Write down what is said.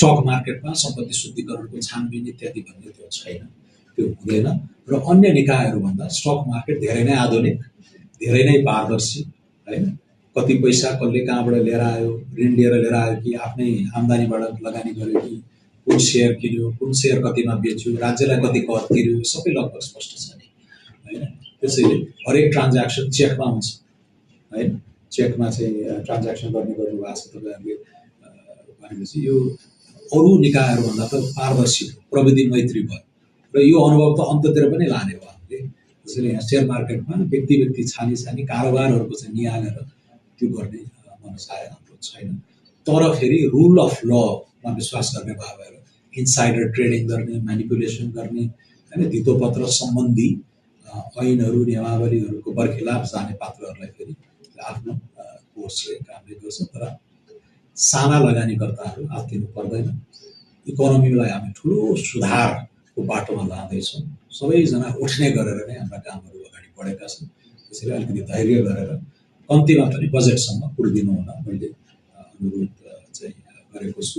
Stock मार्केटमा सम्पत्ति शुद्धिकरणको छानबिन इत्यादि भन्ने त्यो छैन, त्यो हुँदैन। र अन्य निकायहरूभन्दा स्टक मार्केट धेरै नै आधुनिक, धेरै नै पारदर्शी हैन। कति पैसा कसले कहाँबाट लिएर आयो, ऋण लिएर आयो कि आफ्नै आम्दानीबाट लगानी गर्यो कि कुन सेयर किन्यो, कुन सेयर कतिमा बेच्यो, राज्यलाई कति कर तिर्यो, सबै लगभग स्पष्ट छ नि हैन। त्यसैले हरेक ट्रान्ज्याक्सन चेकमा हुन्छ हैन। चेकमा चाहिँ ट्रान्ज्याक्सन गर्ने गर्नुभएको छ तपाईँहरूले भनेपछि यो अरू निकायहरूभन्दा त पारदर्शी प्रविधि मैत्री भयो र यो अनुभव त अन्ततिर पनि लाने हो हामीले। त्यसैले यहाँ सेयर मार्केटमा व्यक्ति छानी कारोबारहरूको चाहिँ निहालेर त्यो गर्ने मनसाय हाम्रो छैन। तर फेरि रुल अफ लमा विश्वास गर्ने भयो भएर इन्साइडर ट्रेडिङ गर्ने, म्यानिपुलेसन गर्ने हैन, धितोपत्र सम्बन्धी ऐनहरू नियमावलीहरूको बर्खिलाफ जाने पात्रहरूलाई फेरि आफ्नो कोर्सले कामले गर्छ। तर साना लगानीकर्ताहरू आत्तिनु पर्दैन। इकोनोमीलाई हामी ठुलो सुधारको बाटोमा लाँदैछौँ। सबैजना उठ्ने गरेर नै हाम्रा कामहरू अगाडि बढेका छन्। त्यसैले अलिकति धैर्य गरेर कम्तीमा पनि बजेटसम्म पुर्दिनु हुन मैले अनुरोध चाहिँ गरेको छु।